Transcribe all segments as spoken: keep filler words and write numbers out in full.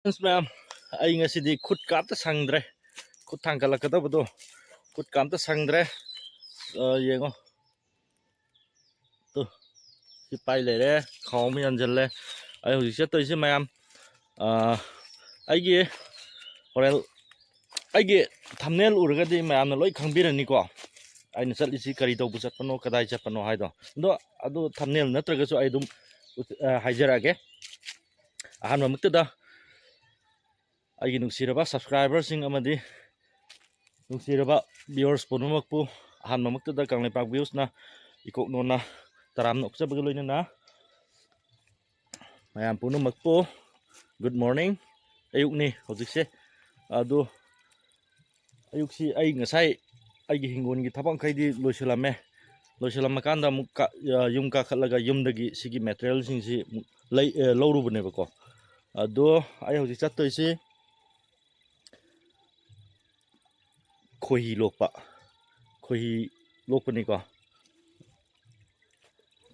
Friends ꯃꯌꯥꯝ, ꯑꯩ ꯉꯁꯤꯗꯤ ꯈꯨꯠꯀ ꯑꯝꯇ ꯁꯪꯗ꯭ꯔꯦ꯫ ꯈꯨꯠ ꯊꯥꯡꯒꯠꯂꯛꯀꯗꯕꯗꯣ ꯈꯨꯠꯀ ꯑꯝꯇ ꯁꯪꯗ꯭ꯔꯦ꯫ ꯑ, ꯌꯦꯡꯉꯣ꯫ ꯇꯨ, ꯁꯤ ꯄꯥꯏ ꯂꯩꯔꯦ꯫ ꯈꯥꯎ ꯑꯃ ꯌꯥꯟꯁꯤꯜꯂꯦ꯫ ꯑꯩ ꯍꯧꯖꯤꯛ ꯆꯠꯇꯣꯏꯁꯦ ꯃꯌꯥꯝ, ꯑ, ꯑꯩꯒꯤ ꯍꯣꯔꯦꯟ ꯑꯩꯒꯤ ꯊꯝꯅꯦꯜ ꯎꯔꯒꯗꯤ ꯃꯌꯥꯝꯅ ꯂꯣꯏ ꯈꯪꯕꯤꯔꯅꯤꯀꯣ꯫ ꯑꯩꯅ ꯆꯠꯂꯤꯁꯤ ꯀꯔꯤ ꯇꯧꯕ ꯆꯠꯄꯅꯣ, ꯀꯗꯥꯏ ꯆꯠꯄꯅꯣ ꯍꯥꯏꯗꯣ꯫ ꯑꯗꯣ ꯑꯗꯨ ꯊꯝꯅꯦꯜ ꯅꯠꯇ꯭ꯔꯒꯁꯨ ꯑꯩ ꯑꯗꯨꯝ ꯎꯠ-, ꯑ, ꯍꯥꯏꯖꯔꯛꯑꯒꯦ꯫ ꯑꯍꯥꯟꯕꯃꯛꯇꯗ ꯑꯩꯒꯤ ꯅꯨꯡꯁꯤꯔꯕ subscriberꯁꯤꯡ ꯑꯃꯗꯤ ꯅꯨꯡꯁꯤꯔꯕ viewers ꯄꯨꯝꯅꯃꯛꯄꯨ ꯑꯍꯥꯟꯕꯃꯛꯇꯗ ꯀꯪꯂꯩꯄꯥꯛ viewsꯅ ꯏꯀꯣꯛ ꯅꯣꯟꯅ ꯇꯔꯥꯝꯅ ꯑꯣꯛꯆꯕꯒ ꯂꯣꯏꯅꯅ ꯃꯌꯥꯝ ꯄꯨꯝꯅꯃꯛꯄꯨ good morning꯫ ꯑꯌꯨꯛꯅꯤ ꯍꯧꯖꯤꯛꯁꯦ꯫ ꯑꯗꯨ ꯑꯌꯨꯛꯁꯤ ꯑꯩ ꯉꯁꯥꯏ ꯑꯩꯒꯤ ꯍꯤꯡꯒꯣꯜꯒꯤ ꯊꯕꯛ ꯃꯈꯩꯗꯤ ꯂꯣꯏꯁꯤꯜꯂꯝꯃꯦ꯫ ꯂꯣꯏꯁꯤꯜꯂꯝꯃꯀꯥꯟꯗ ꯑꯃꯨꯛ ꯀꯥ-, ꯑ, ꯌꯨꯝ ꯀꯥꯈꯠꯂꯒ ꯌꯨꯝꯗꯒꯤ ꯁꯤꯒꯤ materialꯁꯤꯡꯁꯤ ꯑꯃꯨꯛ ꯂꯩ-, ꯑ, ꯂꯧꯔꯨꯕꯅꯦꯕꯀꯣ꯫ ꯑꯗꯣ ꯑꯩ ꯍꯧꯖꯤꯛ ꯆꯠꯇꯣꯏꯁꯤ ꯈꯣꯏꯍꯤ ꯂꯣꯛꯄ, ꯈꯣꯏꯍꯤ ꯂꯣꯛꯄꯅꯤꯀꯣ꯫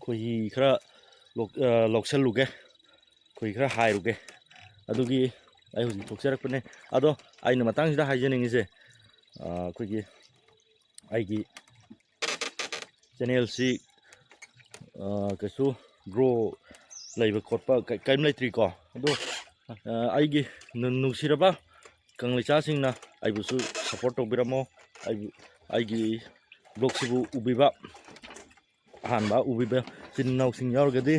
ꯈꯣꯏꯍꯤ ꯈꯔ ꯂꯣꯛ-, ꯑ, ꯂꯧꯁꯜꯂꯨꯒꯦ, ꯈꯣꯏꯍꯤ ꯈꯔ ꯍꯥꯏꯔꯨꯒꯦ꯫ ꯑꯗꯨꯒꯤ ꯑꯩ ꯍꯧꯖꯤꯛ ꯊꯣꯛꯆꯔꯛꯄꯅꯦ꯫ ꯑꯗꯣ ꯑꯩꯅ ꯃꯇꯥꯡꯁꯤꯗ ꯍꯥꯏꯖꯅꯤꯡꯉꯤꯁꯦ, ꯑ, ꯑꯩꯈꯣꯏꯒꯤ ꯑꯩꯒꯤ channelꯁꯤ, ꯑ, ꯀꯩꯁꯨ grow ꯂꯩꯕ ꯈꯣꯠꯄ ꯀ-, ꯀꯔꯤꯝ ꯂꯩꯇ꯭ꯔꯤꯀꯣ꯫ ꯑꯗꯣ, ꯑ, ꯑꯩꯒꯤ ꯅꯨ-, ꯅꯨꯡꯁꯤꯔꯕ ꯀꯪꯂꯩꯆꯥꯁꯤꯡꯅ ꯑꯩꯕꯨꯁꯨ support ꯇꯧꯕꯤꯔꯝꯃꯣ꯫ ꯑꯩꯕꯨ, ꯑꯩꯒꯤ vlogꯁꯤꯕꯨ ꯎꯕꯤꯕ, ꯑꯍꯥꯟꯕ ꯎꯕꯤꯕ ꯏꯆꯤꯟ ꯏꯅꯥꯎꯁꯤꯡ ꯌꯥꯎꯔꯒꯗꯤ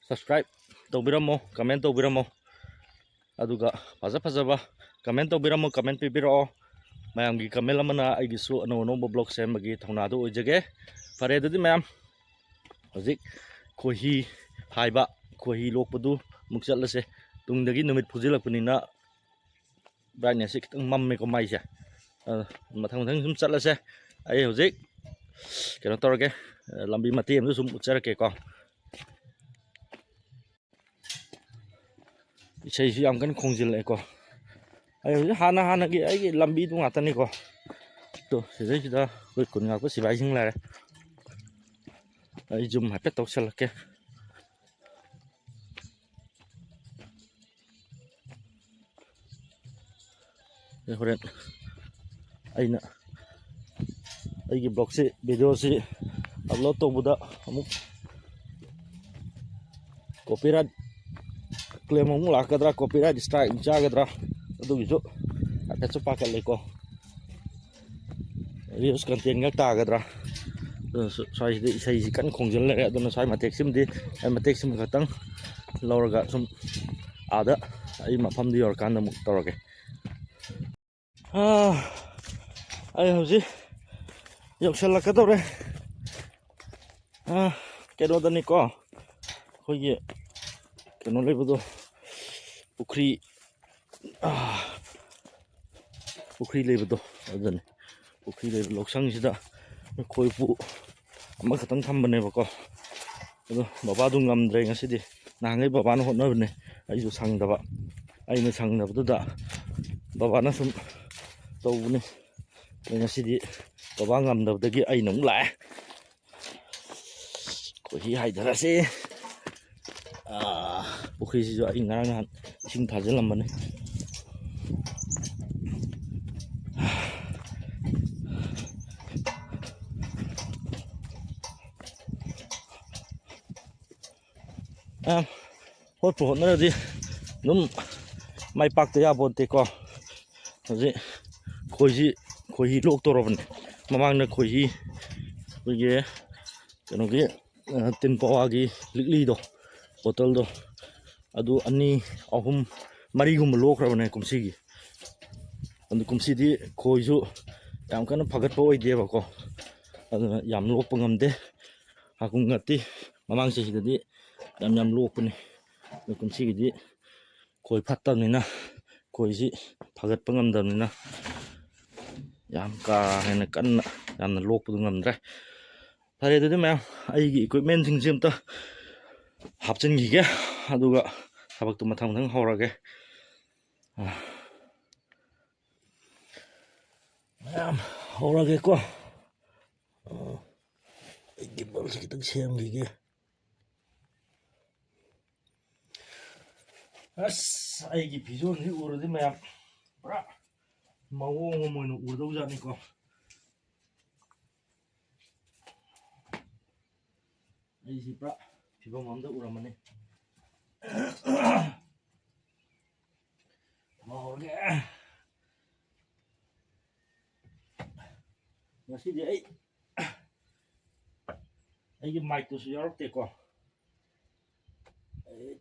subscribe ꯇꯧꯕꯤꯔꯝꯃꯣ, comment ꯇꯧꯕꯤꯔꯝꯃꯣ꯫ ꯑꯗꯨꯒ ꯐꯖ ꯐꯖꯕ comment ꯇꯧꯕꯤꯔꯝꯃꯣ, comment ꯄꯤꯕꯤꯔꯛꯑꯣ꯫ ꯃꯌꯥꯝꯒꯤ comment ꯑꯃꯅ ꯑꯩꯒꯤꯁꯨ ꯑꯅꯧ ꯑꯅꯧꯕ vlog ꯁꯦꯝꯕꯒꯤ ꯊꯧꯅꯥꯗꯨ ꯑꯣꯏꯖꯒꯦ꯫ ꯐꯔꯦ, ꯑꯗꯨꯗꯤ ꯃꯌꯥꯝ, ꯍꯧꯖꯤꯛ ꯈꯣꯏꯍꯤ ꯍꯥꯏꯕ, ꯈꯣꯏꯍꯤ ꯂꯣꯛꯄꯗꯨ ꯑꯃꯨꯛ ꯆꯠꯂꯁꯦ꯫ ꯇꯨꯡꯗꯒꯤ ꯅꯨꯃꯤꯠ ꯐꯨꯖꯤꯜꯂꯛꯄꯅꯤꯅ brightnessꯁꯦ ꯈꯤꯇꯪ ꯃꯝꯃꯦꯀꯣ ꯃꯥꯏꯁꯦ꯫ ꯑ, ꯃꯊꯪ ꯃꯊꯪ ꯁꯨꯝ ꯆꯠꯂꯁꯦ꯫ ꯑꯩ ꯍꯧꯖꯤꯛ ꯀꯩꯅꯣ ꯇꯧꯔꯒꯦ, ꯑ, ꯂꯝꯕꯤ ꯃꯇꯦꯛ ꯑꯃꯁꯨ ꯁꯨꯝ ꯎꯠꯆꯔꯛꯀꯦꯀꯣ꯫ ꯏꯁꯩꯁꯨ ꯌꯥꯝ ꯀꯟꯅ ꯈꯣꯡꯖꯤꯜꯂꯛꯑꯦꯀꯣ꯫ ꯑꯩ ꯍꯧꯖꯤꯛ ꯍꯥꯟꯅ ꯍꯥꯟꯅꯒꯤ ꯑꯩꯒꯤ ꯂꯝꯕꯤꯗꯨ ꯉꯥꯛꯇꯅꯤꯀꯣ꯫ ꯇꯣ, ꯁꯤꯗꯩꯁꯤꯗ ꯑꯩꯈꯣꯏ ꯀꯨꯟ ꯉꯥꯛꯄ ꯁꯤꯐꯥꯏꯁꯤꯡ ꯂꯩꯔꯦ꯫ ꯑꯩ zoom ꯍꯥꯏꯐꯦꯠ ꯇꯧꯁꯜꯂꯛꯀꯦ꯫ ꯑꯩ ꯍꯣꯔꯦꯟ ꯑꯩꯅ ꯑꯩꯒꯤ ꯕ꯭ꯂꯣꯛꯁꯤ, ꯚꯤꯗꯤꯑꯣꯁꯤ ꯑꯞꯂꯣꯗ ꯇꯧꯕꯗ ꯑꯃꯨꯛ ꯀꯣꯄꯤꯔꯥꯏꯠ ꯀ꯭ꯂꯦꯝ ꯑꯃꯨꯛ ꯂꯥꯛꯀꯗ꯭ꯔꯥ, ꯀꯣꯄꯤꯔꯥꯏꯠ ꯁ꯭ꯇ꯭ꯔꯥꯏꯛ ꯑꯃꯨꯛ ꯆꯥꯒꯗ꯭ꯔꯥ, ꯑꯗꯨꯒꯤꯁꯨ ꯍꯥꯏꯐꯦꯠꯁꯨ ꯄꯥꯈꯠꯂꯦꯀꯣ꯫ ꯔꯤꯜꯁ ꯀꯟꯇꯦꯟꯒ ꯇꯥꯒꯗ꯭ꯔꯥ? ꯑꯗꯨꯅꯁꯨ ꯁ꯭ꯋꯥꯏꯁꯤꯗ ꯏꯁꯩꯁꯤ ꯀꯟꯅ ꯈꯣꯡꯖꯤꯜ ꯂꯩꯔꯦ꯫ ꯑꯗꯨꯅ ꯁ꯭ꯋꯥꯏ ꯃꯇꯦꯛꯁꯤꯃꯗꯤ, ꯑꯩ ꯃꯇꯦꯛꯁꯤꯃ ꯈꯛꯇꯪ ꯂꯧꯔꯒ ꯁꯨꯝ ꯑꯥꯗ ꯑꯩ ꯃꯐꯝꯗꯨ ꯌꯧꯔꯀꯥꯟꯗ ꯑꯃꯨꯛ ꯇꯧꯔꯒꯦ꯫ ꯑꯥ, ꯑꯩ ꯍꯧꯖꯤꯛ ꯌꯧꯁꯜꯂꯛꯀꯗꯧꯔꯦ꯫ ꯑꯥ, ꯀꯩꯅꯣꯗꯅꯤꯀꯣ, ꯑꯩꯈꯣꯏꯒꯤ ꯀꯩꯅꯣ ꯂꯩꯕꯗꯣ, ꯄꯨꯈ꯭ꯔꯤ, ꯑꯥ, ꯄꯨꯈ꯭ꯔꯤ ꯂꯩꯕꯗꯣ ꯑꯗꯨꯅꯤ꯫ ꯄꯨꯈ꯭ꯔꯤ ꯂꯩꯕ ꯂꯧꯁꯪꯁꯤꯗ ꯈꯣꯏꯄꯨ ꯑꯃꯈꯛꯇꯪ ꯊꯝꯕꯅꯦꯕꯀꯣ꯫ ꯑꯗꯣ ꯕꯕꯥꯗꯨ ꯉꯝꯗ꯭ꯔꯦ ꯉꯁꯤꯗꯤ꯫ ꯅꯍꯥꯟꯈꯩ ꯕꯕꯥꯅ ꯍꯣꯠꯅꯕꯅꯦ, ꯑꯩꯁꯨ ꯁꯪꯗꯕ꯫ ꯑꯩꯅ ꯁꯪꯗꯕꯗꯨꯗ ꯕꯕꯥꯅ ꯁꯨꯝ ꯇꯧꯕꯅꯤ꯫ ꯑꯗꯣ ꯉꯁꯤꯗꯤ ꯕꯕꯥ ꯉꯝꯗꯕꯗꯒꯤ ꯑꯩꯅ ꯑꯃꯨꯛ ꯂꯥꯛꯑꯦ꯫ ꯈꯣꯏꯍꯤ ꯍꯥꯏꯊꯔꯁꯤ꯫ ꯑꯥ, ꯄꯨꯈ꯭ꯔꯤꯁꯤꯁꯨ ꯑꯩ ꯉꯔꯥꯡ ꯅꯍꯥꯟ ꯏꯁꯤꯡ ꯊꯥꯖꯤꯜꯂꯝꯕꯅꯤ꯫ ꯑꯥ, ꯍꯣꯠꯄꯨ ꯍꯣꯠꯅꯔꯗꯤ ꯑꯗꯨꯝ ꯃꯥꯏ ꯄꯥꯛꯇ ꯌꯥꯄꯣꯟꯇꯦꯀꯣ꯫ ꯍꯧꯖꯤꯛ ꯈꯣꯏꯁꯤ, ꯈꯣꯏꯍꯤ ꯂꯣꯛꯇꯧꯔꯕꯅꯤ꯫ ꯃꯃꯥꯡꯗ ꯈꯣꯏꯍꯤ ꯑꯩꯈꯣꯏꯒꯤ ꯀꯩꯅꯣꯒꯤ, ꯑ, ꯇꯤꯟ ꯄꯋꯥꯒꯤ ꯂꯤꯛꯂꯤꯗꯣ, ꯕꯣꯇꯜꯗꯣ, ꯑꯗꯨ ꯑꯅꯤ, ꯑꯍꯨꯝ, ꯃꯔꯤꯒꯨꯝꯕ ꯂꯣꯛꯈ꯭ꯔꯕꯅꯦ ꯀꯨꯝꯁꯤꯒꯤ꯫ ꯑꯗꯨ ꯀꯨꯝꯁꯤꯗꯤ ꯈꯣꯏꯁꯨ ꯌꯥꯝ ꯀꯟꯅ ꯐꯒꯠꯄ ꯑꯣꯏꯗꯦꯕꯀꯣ, ꯑꯗꯨꯅ ꯌꯥꯝ ꯂꯣꯛꯄ ꯉꯝꯗꯦ꯫ ꯍꯥꯀꯨꯝ ꯉꯥꯇꯤ ꯃꯃꯥꯡ ꯆꯍꯤꯗꯗꯤ ꯌꯥꯝ ꯌꯥꯝ ꯂꯣꯛꯄꯅꯤ꯫ ꯑꯗꯨ ꯀꯨꯝꯁꯤꯒꯤꯗꯤ ꯈꯣꯏ ꯐꯠꯇꯕꯅꯤꯅ, ꯈꯣꯏꯁꯤ ꯐꯒꯠꯄ ꯉꯝꯗꯕꯅꯤꯅ ꯌꯥꯝ ꯀꯥ ꯍꯦꯟꯅ ꯀꯟꯅ ꯌꯥꯝꯅ ꯂꯣꯛꯄꯗꯨ ꯉꯝꯗ꯭ꯔꯦ꯫ ꯐꯔꯦ, ꯑꯗꯨꯗꯤ ꯃꯌꯥꯝ, ꯑꯩꯒꯤ ꯏꯀ꯭ꯋꯤꯞꯃꯦꯟꯁꯤꯡꯁꯤ ꯑꯝꯇ ꯍꯥꯞꯆꯤꯟꯈꯤꯒꯦ, ꯑꯗꯨꯒ ꯊꯕꯛꯇꯨ ꯃꯊꯪ ꯃꯊꯪ ꯍꯧꯔꯒꯦ꯫ ꯃꯌꯥꯝ ꯍꯧꯔꯒꯦꯀꯣ꯫ ꯑꯩ ꯒꯤꯝꯕꯜꯁꯤ ꯈꯤꯇꯪ ꯁꯦꯝꯈꯤꯒꯦ꯫ ꯑꯁ, ꯑꯩꯒꯤ ꯐꯤꯖꯣꯜꯁꯤ ꯎꯔꯗꯤ ꯃꯌꯥꯝ ꯄꯨꯔꯥ ꯃꯑꯣꯡ ꯑꯃ ꯑꯣꯏꯅ ꯎꯔꯗꯧꯖꯥꯠꯅꯤꯀꯣ꯫ ꯑꯩꯁꯤ ꯄꯨꯔꯥ ꯐꯤꯕꯝ ꯑꯝꯗ ꯎꯔꯝꯃꯅꯤ꯫ ꯍꯧꯔꯒꯦ꯫ ꯉꯁꯤꯗꯤ ꯑꯩ, ꯑꯩꯒꯤ ꯃꯥꯏꯛꯇꯨꯁꯨ ꯌꯥꯎꯔꯛꯇꯦꯀꯣ꯫ ꯑꯩ,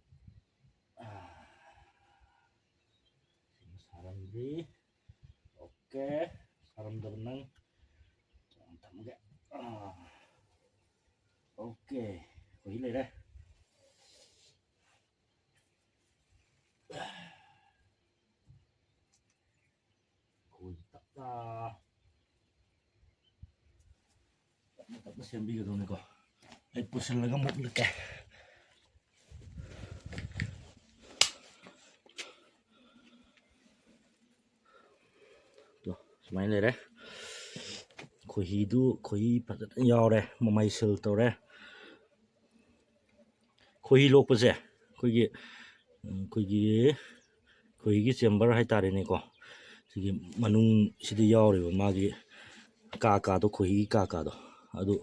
ꯑꯥ, ꯁꯤꯃ ꯁꯥꯔꯝꯗ꯭ꯔꯤ꯫ ꯑꯣꯀꯦ, ꯁꯥꯔꯝꯗꯕ ꯅꯪ꯫ ꯊꯝꯃꯒꯦ꯫ ꯑꯥ, ꯑꯣꯀꯦ, ꯈꯣꯏꯍꯤ ꯂꯩꯔꯦ꯫ ꯈꯣꯏꯍꯤ ꯇꯞꯅ, ꯇꯞꯅ ꯇꯞꯅ ꯁꯦꯝꯕꯤꯒꯗꯧꯅꯤꯀꯣ꯫ ꯑꯩ ꯄꯨꯁꯤꯜꯂꯒ ꯑꯃꯨꯛ ꯎꯠꯂꯛꯀꯦ꯫ ꯇꯣ, ꯁꯨꯃꯥꯏꯅ ꯂꯩꯔꯦ꯫ ꯈꯣꯏꯍꯤꯗꯨ, ꯈꯣꯏꯍꯤ ꯐꯖꯅ ꯌꯥꯎꯔꯦ, ꯃꯃꯩ ꯁꯤꯜ ꯇꯧꯔꯦ꯫ ꯈꯣꯏꯍꯤ ꯂꯣꯛꯄꯁꯦ ꯑꯩꯈꯣꯏꯒꯤ, ꯑꯩꯈꯣꯏꯒꯤ ꯈꯣꯏꯍꯤꯒꯤ ꯆꯦꯝꯕꯔ ꯍꯥꯏꯇꯥꯔꯦꯅꯦꯀꯣ, ꯁꯤꯒꯤ ꯃꯅꯨꯡꯁꯤꯗ ꯌꯥꯎꯔꯤꯕ ꯃꯥꯒꯤ ꯀꯥ ꯀꯥꯗꯣ, ꯈꯣꯏꯍꯤꯒꯤ ꯀꯥ ꯀꯥꯗꯣ, ꯑꯗꯨ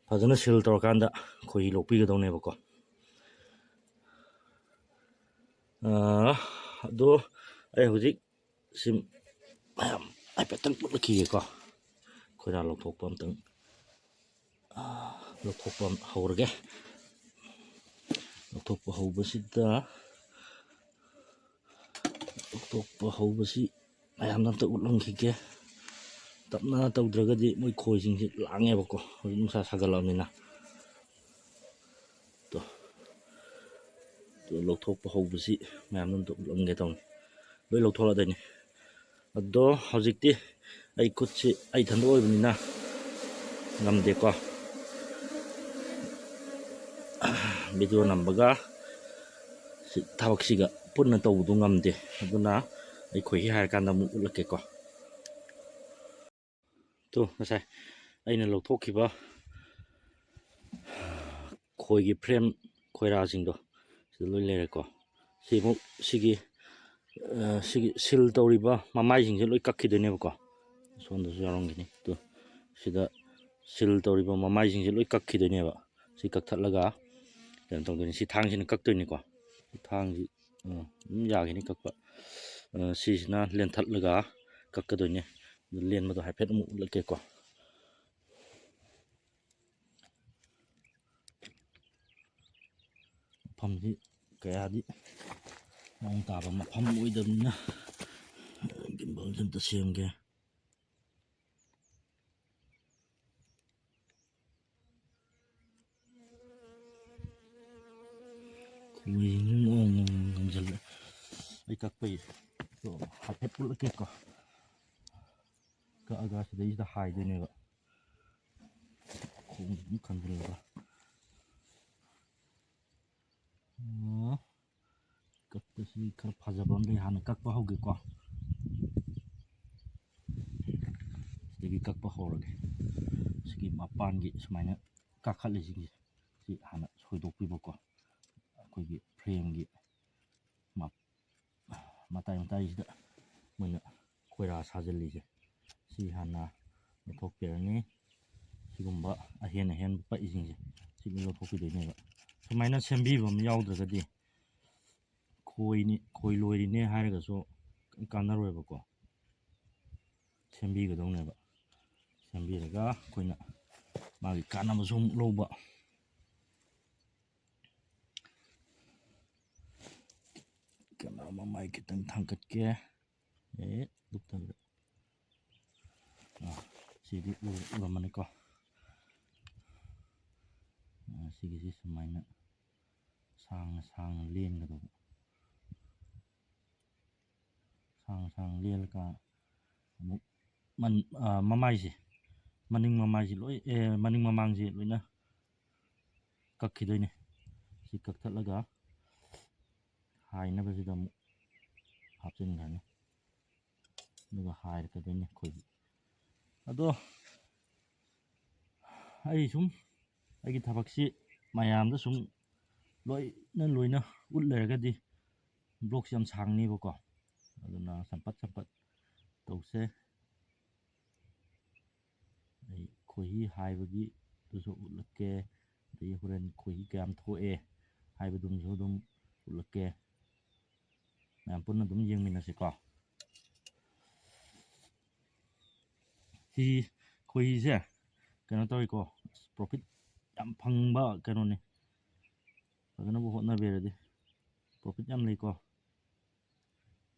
ꯐꯖꯅ ꯁꯤꯜ ꯇꯧꯔꯀꯥꯟꯗ ꯈꯣꯏꯍꯤ ꯂꯣꯛꯄꯤꯒꯗꯧꯅꯦꯕꯀꯣ꯫ ꯑꯥ, ꯑꯗꯣ ꯑꯩ ꯍꯧꯖꯤꯛ ꯁꯤ ꯃꯌꯥꯝ ꯍꯥꯏꯐꯦꯠꯇꯪ ꯎꯠꯂꯛꯈꯤꯒꯦꯀꯣ꯫ ꯈꯣꯏꯔꯥ ꯂꯧꯊꯣꯛꯄ ꯑꯝꯇꯪ, ꯑꯥ, ꯂꯧꯊꯣꯛꯄ ꯍꯧꯔꯒꯦ꯫ ꯂꯧꯊꯣꯛꯄ ꯍꯧꯕꯁꯤꯗ, ꯂꯧꯊꯣꯛꯄ ꯍꯧꯕꯁꯤ ꯃꯌꯥꯝꯗ ꯑꯝꯇ ꯎꯠꯂꯝꯈꯤꯒꯦ꯫ ꯇꯞꯅ ꯇꯧꯗ꯭ꯔꯒꯗꯤ ꯃꯣꯏ ꯈꯣꯏꯁꯤꯡꯁꯤ ꯂꯥꯡꯉꯦꯕꯀꯣ, ꯍꯧꯖꯤꯛ ꯅꯨꯡꯁꯥ ꯁꯥꯒꯠꯂꯛꯑꯕꯅꯤꯅ꯫ ꯇꯣ, ꯇꯣ, ꯂꯧꯊꯣꯛꯄ ꯍꯧꯕꯁꯤ ꯃꯌꯥꯝꯗ ꯑꯝꯇ ꯎꯠꯂꯝꯒꯦ ꯇꯧꯅꯤ꯫ ꯂꯣꯏ ꯂꯧꯊꯣꯛꯂꯛꯑꯗꯣꯏꯅꯤ꯫ ꯑꯗꯣ ꯍꯧꯖꯤꯛꯇꯤ ꯑꯩ ꯈꯨꯠꯁꯤ ꯑꯩ ꯏꯊꯟꯗ ꯑꯣꯏꯕꯅꯤꯅ ꯉꯝꯗꯦꯀꯣ꯫ ꯚꯤꯗꯤꯑꯣ ꯅꯝꯕꯒ ꯁꯤ ꯊꯕꯛꯁꯤꯒ ꯄꯨꯟꯅ ꯇꯧꯕꯗꯣ ꯉꯝꯗꯦ꯫ ꯑꯗꯨꯅ ꯑꯩ ꯈꯣꯏꯍꯤ ꯍꯥꯏꯔꯀꯥꯟꯗ ꯑꯃꯨꯛ ꯎꯠꯂꯛꯀꯦꯀꯣ꯫ ꯇꯣ, ꯉꯁꯥꯏ ꯑꯩꯅ ꯂꯧꯊꯣꯛꯈꯤꯕ ꯈꯣꯏꯒꯤ ꯐ꯭ꯔꯦꯝ ꯈꯣꯏꯔꯥꯁꯤꯡꯗꯣ ꯁꯤꯗ ꯂꯣꯏ ꯂꯩꯔꯦꯀꯣ꯫ ꯁꯤꯃꯨꯛ, ꯁꯤꯒꯤ ꯑ, ꯁꯤꯒꯤ ꯁꯤꯜ ꯇꯧꯔꯤꯕ ꯃꯃꯥꯏꯁꯤꯡꯁꯦ ꯂꯣꯏ ꯀꯛꯈꯤꯗꯣꯏꯅꯦꯕꯀꯣ꯫ ꯁꯣꯝꯗꯁꯨ ꯌꯥꯎꯔꯝꯒꯅꯤ꯫ ꯑꯗꯨ ꯁꯤꯗ ꯁꯤꯜ ꯇꯧꯔꯤꯕ ꯃꯃꯥꯏꯁꯤꯡꯁꯦ ꯂꯣꯏ ꯀꯛꯈꯤꯗꯣꯏꯅꯦꯕ꯫ ꯁꯤ ꯀꯛꯊꯠꯂꯒ ꯀꯩꯅꯣ ꯇꯧꯗꯣꯏꯅꯤ꯫ ꯁꯤ ꯊꯥꯡꯁꯤꯅ ꯀꯛꯇꯣꯏꯅꯤꯀꯣ꯫ ꯁꯤ ꯊꯥꯡꯁꯤ, ꯑ, ꯑꯗꯨꯝ ꯌꯥꯒꯅꯤ ꯀꯛꯄ꯫ ꯑ, ꯁꯤꯁꯤꯅ ꯂꯦꯟꯊꯠꯂꯒ ꯀꯛꯀꯗꯣꯏꯅꯤ꯫ ꯑꯗꯨ ꯂꯦꯟꯕꯗꯣ ꯍꯥꯏꯐꯦꯠ ꯑꯃꯨꯛ ꯎꯠꯂꯛꯀꯦꯀꯣ꯫ ꯃꯐꯝꯁꯤ ꯀꯌꯥꯗꯤ ꯃꯑꯣꯡ ꯇꯥꯕ ꯃꯐꯝ ꯑꯣꯏꯗꯕꯅꯤꯅ ꯒꯤꯝꯕꯜꯁꯦ ꯑꯝꯇ ꯁꯦꯝꯒꯦ꯫ ꯈꯣꯏꯁꯤꯡꯁꯤ ꯃꯑꯣꯡ ꯃꯑꯣꯡ ꯉꯝꯁꯤꯜꯂꯦ꯫ ꯑꯩ ꯀꯛꯄꯩ ꯍꯥꯏꯐꯦꯠ ꯎꯠꯂꯛꯀꯦꯀꯣ꯫ ꯀꯛꯑꯒ ꯁꯤꯗꯩꯁꯤꯗ ꯍꯥꯏꯗꯣꯏꯅꯦꯕ꯫ ꯈꯣꯡꯁꯤ ꯑꯗꯨꯝ ꯈꯟꯖꯤꯜꯂꯒ꯫ ꯑꯣ, ꯀꯛꯄꯁꯤ ꯈꯔ ꯐꯖꯕ ꯑꯝꯗꯒꯤ ꯍꯥꯟꯅ ꯀꯛꯄ ꯍꯧꯒꯦꯀꯣ꯫ ꯁꯤꯗꯒꯤ ꯀꯛꯄ ꯍꯧꯔꯒꯦ꯫ ꯁꯤꯒꯤ ꯃꯄꯥꯟꯒꯤ ꯁꯨꯃꯥꯏꯅ ꯀꯥꯈꯠꯂꯤꯁꯤꯡꯁꯦ ꯁꯤ ꯍꯥꯟꯅ ꯁꯣꯏꯗꯣꯛꯄꯤꯕꯀꯣ꯫ ꯑꯩꯈꯣꯏꯒꯤ ꯐ꯭ꯔꯦꯝꯒꯤ ꯃ-, ꯃꯇꯥꯏ ꯃꯇꯥꯏꯁꯤꯗ ꯃꯣꯏꯅ ꯈꯣꯏꯔꯥ ꯁꯥꯖꯤꯜꯂꯤꯁꯦ ꯁꯤ ꯍꯥꯟꯅ ꯂꯧꯊꯣꯛꯄꯤꯔꯅꯤ꯫ ꯁꯤꯒꯨꯝꯕ ꯑꯍꯦꯟ ꯑꯍꯦꯟꯕ ꯄꯛꯏꯁꯤꯡꯁꯦ ꯁꯤ ꯂꯣꯏ ꯂꯧꯊꯣꯛꯄꯤꯗꯣꯏꯅꯦꯕ꯫ ꯁꯨꯃꯥꯏꯅ ꯁꯦꯝꯕꯤꯕ ꯑꯃ ꯌꯥꯎꯗ꯭ꯔꯒꯗꯤ ꯈꯣꯏꯅꯤ, ꯈꯣꯏ ꯂꯣꯏꯔꯤꯅꯦ ꯍꯥꯏꯔꯒꯁꯨ ꯀꯥꯟꯅꯔꯣꯏꯕꯀꯣ꯫ ꯁꯦꯝꯕꯤꯒꯗꯧꯅꯦꯕ꯫ ꯁꯦꯝꯕꯤꯔꯒ ꯑꯩꯈꯣꯏꯅ ꯃꯥꯒꯤ ꯀꯥꯟꯅꯕꯁꯨ ꯑꯃꯨꯛ ꯂꯧꯕ꯫ ꯀꯦꯃꯦꯔꯥ ꯃꯃꯥꯏ ꯈꯤꯇꯪ ꯊꯥꯡꯒꯠꯀꯦ꯫ ꯑꯦ, ꯂꯨꯞꯇꯕꯤꯗ꯫ ꯑꯥ, ꯁꯤꯗꯤ ꯎ-, ꯎꯔꯝꯃꯅꯤꯀꯣ꯫ ꯑꯥ, ꯁꯤꯒꯤꯁꯤ ꯁꯨꯃꯥꯏꯅ ꯁꯥꯡꯅ ꯁꯥꯡꯅ ꯂꯦꯟꯒꯗꯧꯕ꯫ ꯁꯥꯡꯅ ꯁꯥꯡꯅ ꯂꯦꯜꯂꯒ ꯑꯃꯨꯛ ꯃꯟ-, ꯑꯥ, ꯃꯃꯥꯏꯁꯦ, ꯃꯅꯤꯡ ꯃꯃꯥꯏꯁꯦ ꯂꯣꯏ, ꯑꯦ, ꯃꯅꯤꯡ ꯃꯃꯥꯡꯁꯦ ꯂꯣꯏꯅ ꯀꯛꯈꯤꯗꯣꯏꯅꯦ꯫ ꯁꯤ ꯀꯛꯊꯠꯂꯒ ꯍꯥꯏꯅꯕꯁꯤꯗ ꯑꯃꯨꯛ ꯍꯥꯞꯆꯤꯟꯈ꯭ꯔꯅꯤ꯫ ꯑꯗꯨꯒ ꯍꯥꯏꯔꯛꯀꯗꯣꯏꯅꯤ ꯑꯩꯈꯣꯏꯒꯤ꯫ ꯑꯗꯣ ꯑꯩ ꯁꯨꯝ ꯑꯩꯒꯤ ꯊꯕꯛꯁꯤ ꯃꯌꯥꯝꯗ ꯁꯨꯝ ꯂꯣꯏꯅ ꯂꯣꯏꯅ ꯎꯠ ꯂꯩꯔꯒꯗꯤ ꯕ꯭ꯂꯣꯛꯁꯦ ꯌꯥꯝ ꯁꯥꯡꯅꯦꯕꯀꯣ, ꯑꯗꯨꯅ ꯁꯝꯄꯠ ꯁꯝꯄꯠ ꯇꯧꯁꯦ꯫ ꯑꯩ ꯈꯣꯏꯍꯤ ꯍꯥꯏꯕꯒꯤꯗꯨꯁꯨ ꯎꯠꯂꯛꯀꯦ, ꯑꯗꯒꯤ ꯍꯣꯔꯦꯟ ꯈꯣꯏꯍꯤ ꯀꯌꯥꯝ ꯊꯣꯛꯑꯦ ꯍꯥꯏꯕꯗꯨꯝꯁꯨ ꯑꯗꯨꯝ ꯎꯠꯂꯛꯀꯦ꯫ ꯃꯌꯥꯝ ꯄꯨꯟꯅ ꯑꯗꯨꯝ ꯌꯦꯡꯃꯤꯟꯅꯁꯤꯀꯣ꯫ ꯁꯤ ꯈꯣꯏꯍꯤꯁꯦ ꯀꯩꯅꯣ ꯇꯧꯋꯤꯀꯣ, ꯄ꯭ꯔꯣꯐꯤꯠ ꯌꯥꯝ ꯐꯪꯕ ꯀꯩꯅꯣꯅꯤ꯫ ꯐꯖꯅꯕꯨ ꯍꯣꯠꯅꯕꯤꯔꯗꯤ ꯄ꯭ꯔꯣꯐꯤꯠ ꯌꯥꯝ ꯂꯩꯀꯣ꯫